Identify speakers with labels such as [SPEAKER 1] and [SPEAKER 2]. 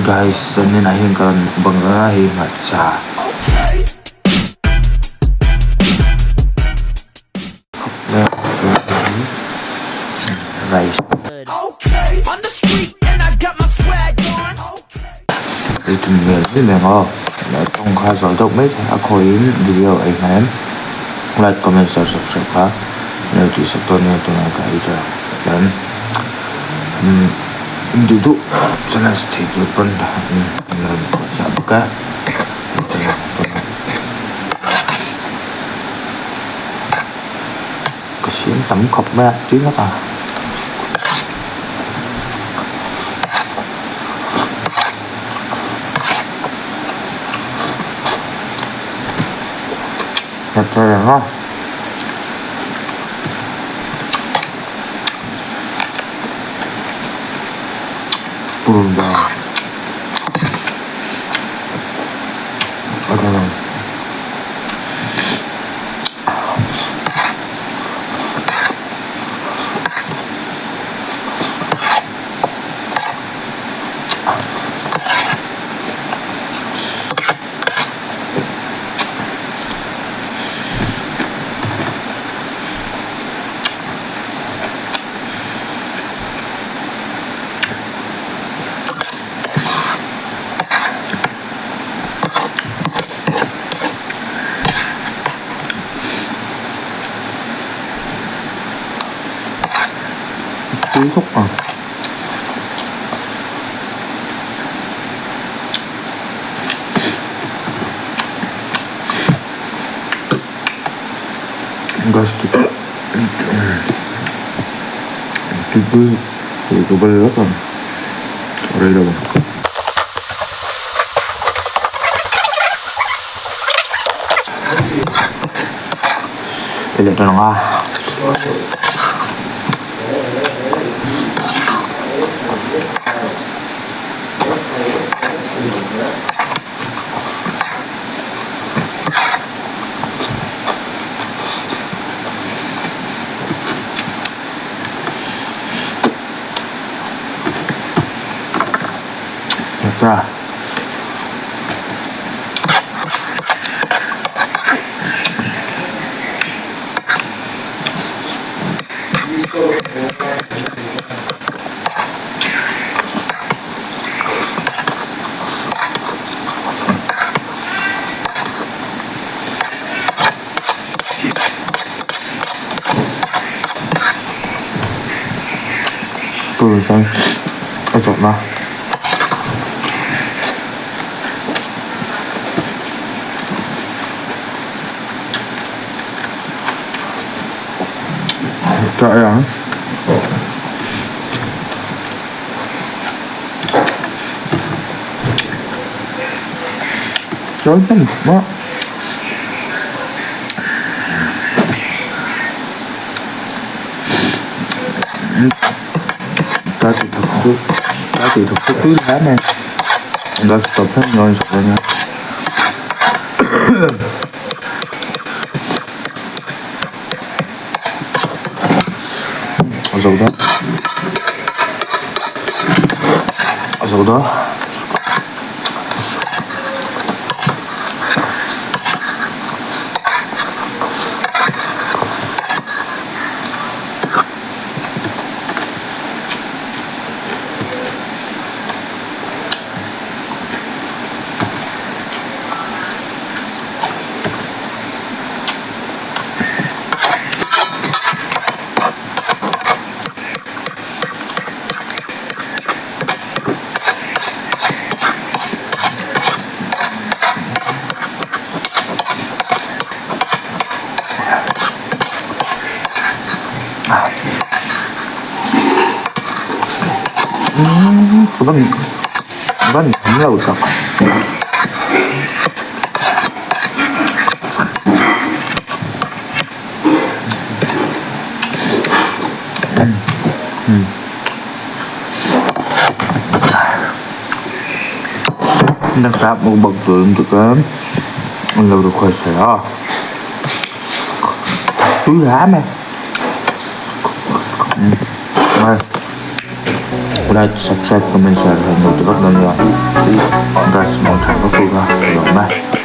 [SPEAKER 1] Guys zanin ah hian ka rawn mukbang a hei hmarcha rice ei tum hmel em em aw tawng kha zawi deuh mai thei a khawihin video ei hman em like comment share subscribe kha min lo tihsak dawn nia tunah ka ei tawh ang chuan umm duh duh challenge theih tur pawn an rawn puahchah bawk a. Ka siam tam khawp mai a tui ngawt ang. Nghet thei reng a. Purun bar. Tui khawp ang. Gas te pawh tui ka bal vek ang a rei lo ang. Ei leh dawn ang a. Hmarcha. Purun sen a zawhna. Chaw ei ang. Chaw hnem khawp a. Ka ti thawk chu ka ti thawk chu tui hle mai gas stove hian rawn chhuk a nia. A zo dawn a zo dawn. Umm ka van van tham lo tak. Nakah mukbang tur an tuk a an lo request thei a tui hle mai. Like, subscribe, comment, share kha in lo ti vak dawn nia. Brush hmang tha vak u kha ka lawm e.